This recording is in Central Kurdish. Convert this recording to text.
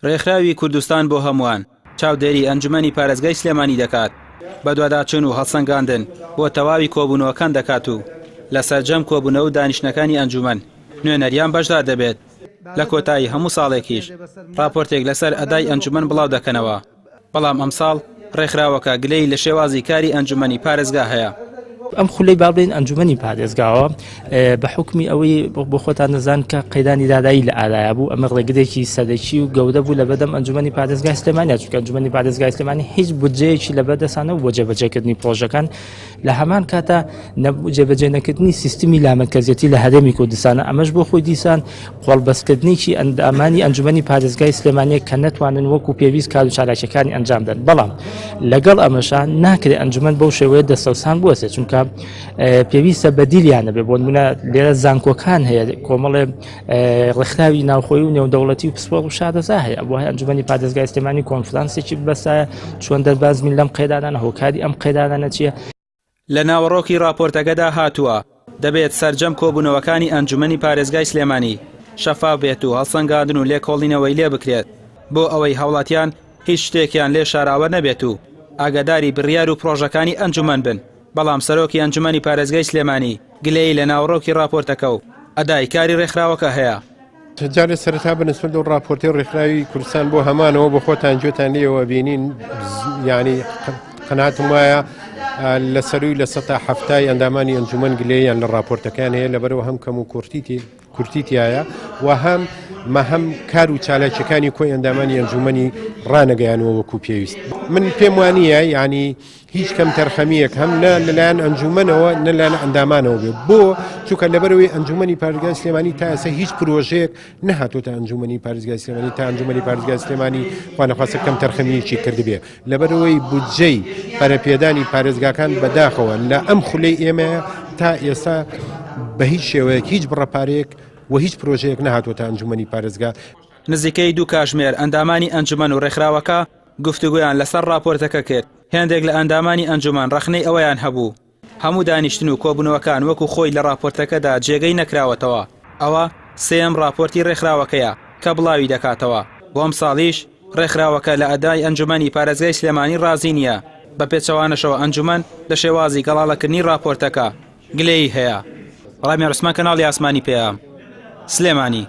ڕێکخراوی کوردستان بۆ هەمووان چاودێری ئەنجومەنی پارێزگای سلێمانی دەکات، بەدواداچوون و هەڵسەنگاندن بۆ تەواوی کۆبوونەوەکان دەکات و لە سەرجەم کۆبوونەوە و دانیشتنەکانی ئەنجومەن نوێنەریان بەشدار دەبێت، لە کۆتایی هەموو ساڵێکیش ڕاپۆرتێک لەسەر ئەدای ئەنجومەن بڵاو دەکەنەوە. بەڵام ئەمساڵ ڕێکخراوەکە گلەیی لە شێوازی کاری ئەنجومەنی پارێزگا هەیە. ئەم خولەی با بڵێین ئەنجومەنی پارێزگاوە بە حوکمی ئەوەی بۆ خۆتان دەزان کە قەیرانی دارایی لە ئارایا بوو ئەمە ڕێگرێکی سەرەکی و گەورە بوو لە بەردەم ئەنجومەنی پارێزگای سلێمانی چونکە ئەنجومەنی پارێزگای سلێمانی هیچ بودجەیەکی لە بەردەستانە بۆ جێبەجێکردنی پرۆژەکان لە هەمان کاتا جێبەجێ نەکردنی سیستمی لامەرکەزیەتی لە هەرێمی کوردستانە ئەمەش بۆ خۆی دیسان قۆڵبەستکردنێکی ئەندامانی ئەنجومەنی پارێزگای سلێمانیە کە نەتوانن وەکو پێویست کار و چالاکیەکانی ئەنجام دەن بەڵام لەگەڵ ئەمەشا ناکرێت ئەنجومەن بەو شێوەیە دەستەوسان بوەسێت چونکە پێویستە بەدیلیان نەبێ بۆ نمونە لێرە زانکۆکان هەیە کۆمەڵێ ڕێکخراوی ناوخۆی و نێودەوڵەتی و پسپۆڕ و شارەزا هەیە بۆ ئەنجومەنی پارێزگای سلێمانی کۆنفرانسێکی بەسایە چۆن دەرباز بین لەم قەیرانانە هۆکاری ئەم قەیرانانە چییە؟ لە ناوەڕۆکی ڕاپۆرتەکەدا هاتووە، دەبێت سەرجەم کۆبوونەوەکانی ئەنجومەنی پارێزگای سلێمانی شەفاف بێت و هەڵسەنگاندن و لێکۆڵینەوەی لێ بکرێت بۆ ئەوەی هاوڵاتیان هیچ شتێکیان لێ شاراوە نەبێت و ئاگاداری بڕیار و پڕۆژەکانی ئەنجومەن بن، بەڵام سەرۆکی ئەنجومەنی پارێزگای سلێمانی گلەیی لە ناوەڕۆکی ڕاپۆرتەکە و ئەدای کاری ڕێکخراوەکە هەیە. جارێ سەرەتا بە نسبەت لەو ڕاپۆرتەی ڕێکخراوی کوردستان بۆ هەمانەوە بۆ خۆتان گوێتان لێەوە بینین ینی قەناتم وایە لە سەروی لە سە هەفتای ئەندامانی ئەنجومەن گلەیان لە راپۆرتەکان هەیە لەبەرەوە هەم کەم و کورتی کورتی تایە و هەم مەهەم کار و چالاکیەکانی کۆی ئەندامانی ئەنجومەنی ڕانەگەیانەوە وەکو پێویست من پێم وانە ینی هیچ کەمتەرخەمییەک هەم نە لەلایەن ئەنجومەنەوە نە لەلایەن ئەندامانەوە بێ بۆ چونکە لەبەرەوەی ئەنجومەنی پارێزگای سلێمانی تا ئێستا هیچ پرۆژەیەک نەهاتۆتە ئەنجومەنی پارێزگای سلێمانی تا ئەنجومەنی پارێزگای سلێمانی خوانەخواستە کەمتەرخەمییەکی کردبێ لەبەرەوەی بودجەی پەرەپێدانی پارێزگاکان بەداخەوە لە ئەم خولەی ئێمەیە تا ئێستا بە هیچ شێوەیەک هیچ بڕە پارەیەک و هیچ پرۆژەیەک نەهاتۆتە ئەنجومەنی پارێزگا. نزیکەی دوو کاژمێر ئەندامانی ئەنجومەن و ڕێکخراوەکە گفتوگۆیان لەسەر ڕاپۆرتەکە کرد، هێندێک لە ئەندامانی ئەنجومەن ڕەخنەی ئەوەیان هەبوو هەموو دانیشتن و کۆبوونەوەکان وەکو خۆی لە ڕاپۆرتەکەدا جێگەی نەکراوەتەوە، ئەوە سێیەم ڕاپۆرتی ڕێکخراوەکەیە کە بڵاوی دەکاتەوە، بۆ ئەمساڵیش ڕێکخراوەکە لە ئەدای ئەنجومەنی پارێزگای سلێمانی ڕازی نییە، بە پێچەوانەشەوە ئەنجومەن لە شێوازی گەڵاڵەکردنی ڕاپۆرتەکە گلەیی هەیە. ڕامیار عوسمان کەناڵی ئاسمانی پەیام، سلێمانی.